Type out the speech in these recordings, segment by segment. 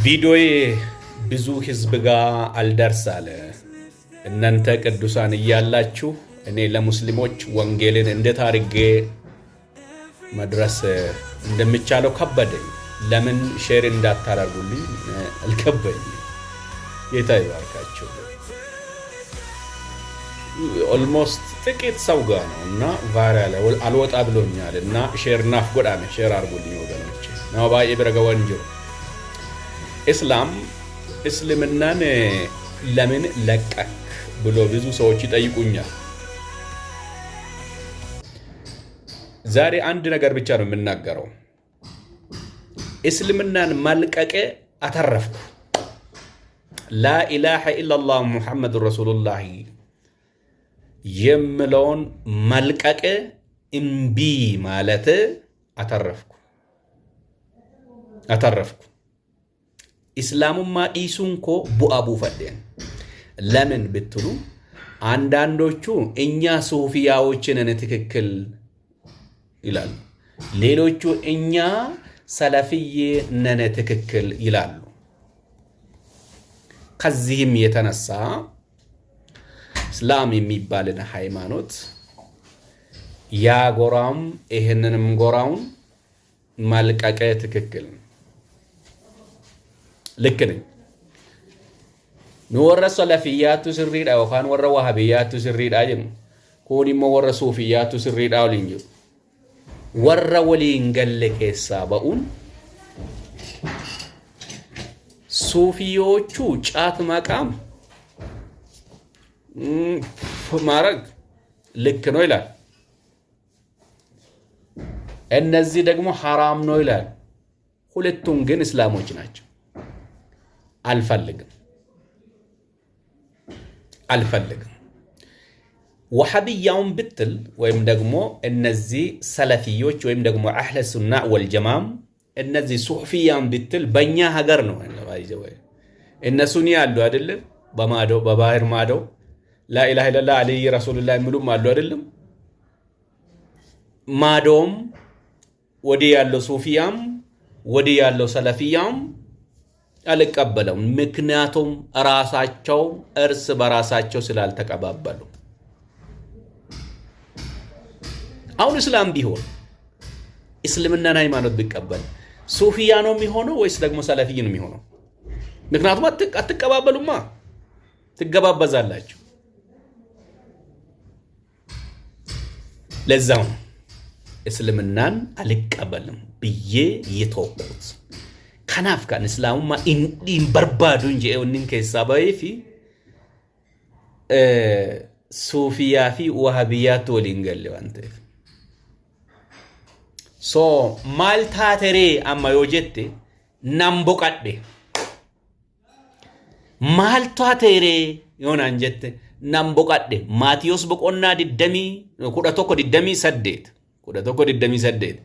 ቪዲዮዬ ብዙ ህዝብ ጋር አልደርስ አለ። እናንተ ቅዱሳን እያላችሁ እኔ ለሙስሊሞች ወንጌልን እንዴት አድርጌ መድረስ እንደሚቻለው ከበደኝ። ለምን share እንዳታደርጉልኝ አልገባኝ። ጌታ ይባርካቸው። Almost ጥቂት ሰው ጋር ነው እና viral አልወጣ ብሎኛል እና share naaf godhaa, share አድርጉልኝ ወገኖች። Nama baay'ee bira ga'uu hin jiru. እስላም እስልምናን ለምን ለቀክ ብሎ ብዙ ሰዎች ይጠይቁኛል። ዛሬ አንድ ነገር ብቻ ነው የምናገረው። እስልምናን መልቀቄ አተረፍኩ። لا إله إلا الله محمد رسول الله የምለውን መልቀቄ እምቢ ማለት አተረፍኩ አተረፍኩ። Islaamummaa dhiisuun koo bu'aa buufadheen. ለምን ብትሉ አንዳንዶቹ እኛ ሱፊያዎች ነን ትክክል ይላሉ፣ ሌሎቹ እኛ ሰለፍዬ ነን ትክክል ይላሉ። ከዚህም የተነሳ እስላም የሚባልን ሃይማኖት ያ ጎራውም ይህንንም ጎራውን መልቀቄ ትክክል ነው። ልክ ነኝ። Nu warra salafiyyaattu sirriidha yookaan warra wahabiyyaattu sirriidha jennu. Kun immoo warra suufiyyaattu sirriidha waliin jiru. Warra waliin galle keessaa ba'uun ሱፊዮቹ ጫት መቃም ማድረግ ልክ ነው ይላል። እነዚህ ደግሞ ሐራም ነው ይላል። ሁለቱም ግን እስላሞች ናቸው። አልፈልግም አልፈልግም። ወሐብያውን ብትል ወይም ደግሞ እነዚህ ሰለፊዮች ወይም ደግሞ አህለ ሱና ወልጀማም እነዚህ ሱሕፊያን ብትል በእኛ ሀገር ነው እነሱን ያሉ አይደለም። በማዶ በባህር ማዶ لا إله إلا الله علي رسول الله የሚሉም አሉ አይደለም። ማዶም ወዲህ ያለው ሱፊያም ወዲህ ያለው ሰለፊያም አልቀበለውም። ምክንያቱም ራሳቸው እርስ በራሳቸው ስላልተቀባበሉ። አሁን እስላም ቢሆን እስልምናን ሃይማኖት ቢቀበል ሱፊያ ነው የሚሆነው ወይስ ደግሞ ሰለፊይ ነው የሚሆነው? ምክንያቱም አትቀባበሉማ፣ ትገባበዛላችሁ። ለዛው እስልምናን አልቀበልም ብዬ የተወኩት። Kanaaf kan islaamummaa hin barbaadu hin jedhe wanni keessaa bahee fi suufiyaa fi wahabiyyaatti waliin galle waan ta'eef. So maal taateree amma yoo jette nan boqadhe. Maal taateree yoo naan jette nan boqadhe. Maatiyos boqonnaa 11:28 11:28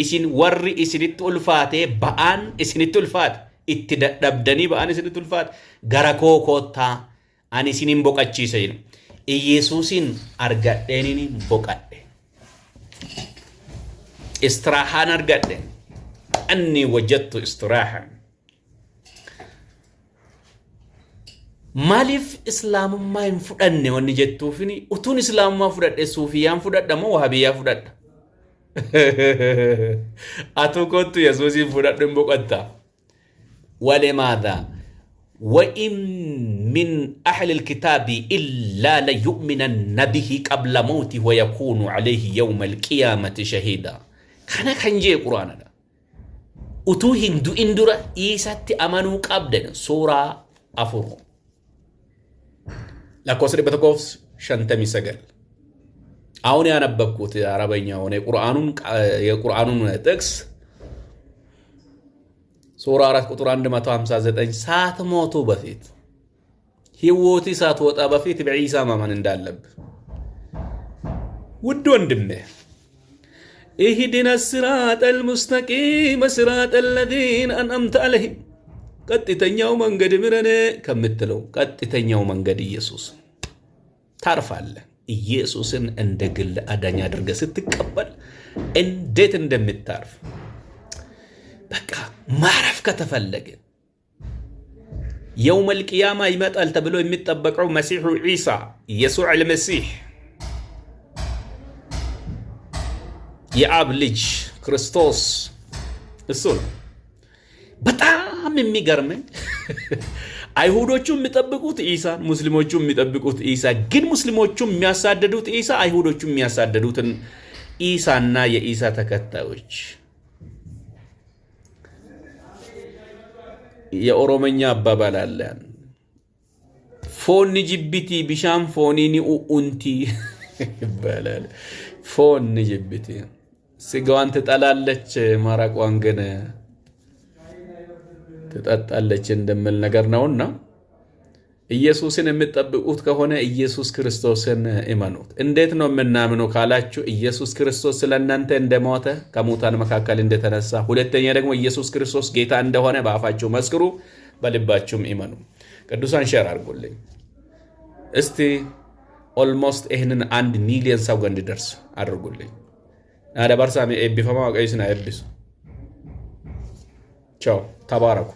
isin warri isinitti ulfaatee ba'aan isinitti ulfaate itti dadhabdanii ba'aan isinitti ulfaate gara koo koottaa ani isinin boqachiisa jedhu. Iyesuusin argadheenin boqadhe. Istiraahaan argadhe. أني وجدت استراحة. Maaliif islaamummaa hin fudhanne wanni jettuufini utuun islaamummaa fudhadhe suufiyyaan fudhadha moo wahabiyyaa fudhadha? Atuu kottu Yesuusiin fudhadhu hin boqotta. ولماذا؟ وإن من أهل الكتاب إلا ليؤمنن به قبل موته ويكون عليه يوم القيامة شهيدا. Kana kan jee quraanadha. Utuu hin du'in dura isatti amanuu qabdan suuraa 4 lakkoofsa 159. አሁን ያነበብኩት አረበኛውን የቁርአኑን ጥቅስ ሱራ 4 ቁጥር 159 ሳትሞቱ በፊት ህይወት ሳትወጣ በፊት በዒሳ ማመን እንዳለብህ ውድ ወንድሜ اهدنا الصراط المستقيم صراط الذين أنعمت عليهم ቀጥተኛው መንገድ ምረን ከምትለው ቀጥተኛው መንገድ ኢየሱስ ታርፋለህ። ኢየሱስን እንደ ግል አዳኝ አድርገህ ስትቀበል እንዴት እንደምታርፍ በቃ ማረፍ ከተፈለገ የውመል ቂያማ ይመጣል ተብሎ የሚጠበቀው መሲሑ ዒሳ የሱዕ አልመሲሕ የአብ ልጅ ክርስቶስ እሱ ነው። በጣም የሚገርመኝ አይሁዶቹ የሚጠብቁት ኢሳን፣ ሙስሊሞቹ የሚጠብቁት ኢሳ፣ ግን ሙስሊሞቹ የሚያሳደዱት ኢሳ፣ አይሁዶቹ የሚያሳደዱትን ኢሳና የኢሳ ተከታዮች። የኦሮመኛ አባባል አለ። Foon ni jibbiti bishaan foonii ni u'unti ይባላል። Foon ni jibbiti ስጋዋን ትጠላለች፣ መረቋን ግን ትጠጣለች እንደሚል ነገር ነውና ኢየሱስን የምትጠብቁት ከሆነ ኢየሱስ ክርስቶስን እመኑት። እንዴት ነው የምናምኑ ካላችሁ ኢየሱስ ክርስቶስ ስለ እናንተ እንደሞተ ከሙታን መካከል እንደተነሳ፣ ሁለተኛ ደግሞ ኢየሱስ ክርስቶስ ጌታ እንደሆነ በአፋችሁ መስክሩ፣ በልባችሁም እመኑ። ቅዱሳን share አድርጉልኝ እስቲ almost ይህንን 1 ሚሊዮን ሰው ጋር እንዲደርስ አድርጉልኝ። Dabarsaa eebbifamaa Waaqayyo isin haa eebbisu። ቻው፣ ተባረኩ።